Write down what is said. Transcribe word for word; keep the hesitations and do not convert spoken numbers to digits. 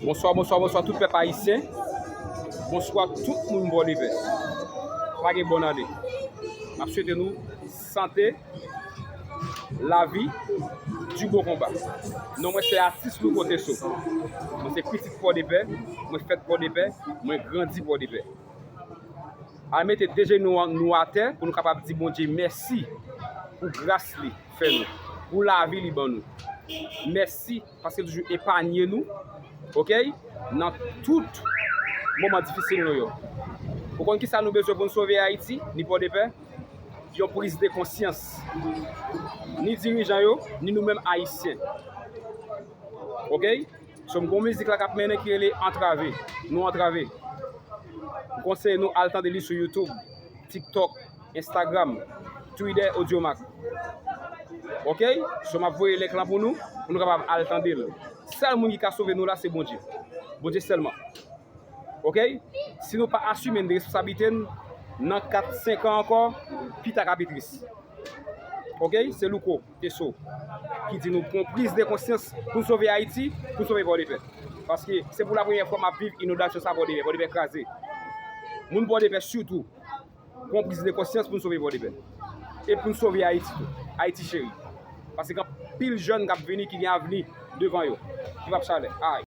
Bonswa, bonswa, bonswa tout pèp ayisyen. Bonswa tout moun Pòdepè. Pa gen bòn ane. M ap swete nou sante, lavi, du bon combat. Non mwen se Atis Louko Teso. Mwen se pitit Pòdepè, mwen fèt Pòdepè, mwen grandi Pòdepè. Al mete de jenou nou atè pou nou kapab di Bondye mèsi pou gras li fè nou, pou lavi li ban nou. Mèsi paske l toujou epanye nou, oke, nan tout moman difisil nou yo. Ou konn kisa nou bezwen pou n sove Ayiti, ni Pòdepè? Yon priz de konsyans, ni dirijan yo, ni nou menm Ayisyen. Oke? So, m gon mizik la k ap mennen ki rele Antrave. Nou antrave. M konseye nou al tande li sou YouTube, TikTok, Instagram, Twitter, Audiomack. Oke? So, m ap voye link lan pou nou, pou nou kapab al tande l. Sèl moun ki ka sove nou la, se Bondye. Bondye sèlman. Oke? Si nou pa asime n de responsablite n, nan kat, senk an ankò, pita k ap pi tris. Oke? Se Louko Teso ki di nou pran priz de konsyans pou n sove Ayiti, pou n sove Pòdepè. Paske se pou la premyè fwa m ap viv inondasyon sa Pòdepè. Pòdepè kraze. Moun Pòdepè sitou, pran priz de konsyans pou n sove Pòdepè. E pou n sove Ayiti tou. Ayiti cheri. Paske gen anpil jèn k ap vini ki gen avni devan yo. Ki p ap chalè. Ay.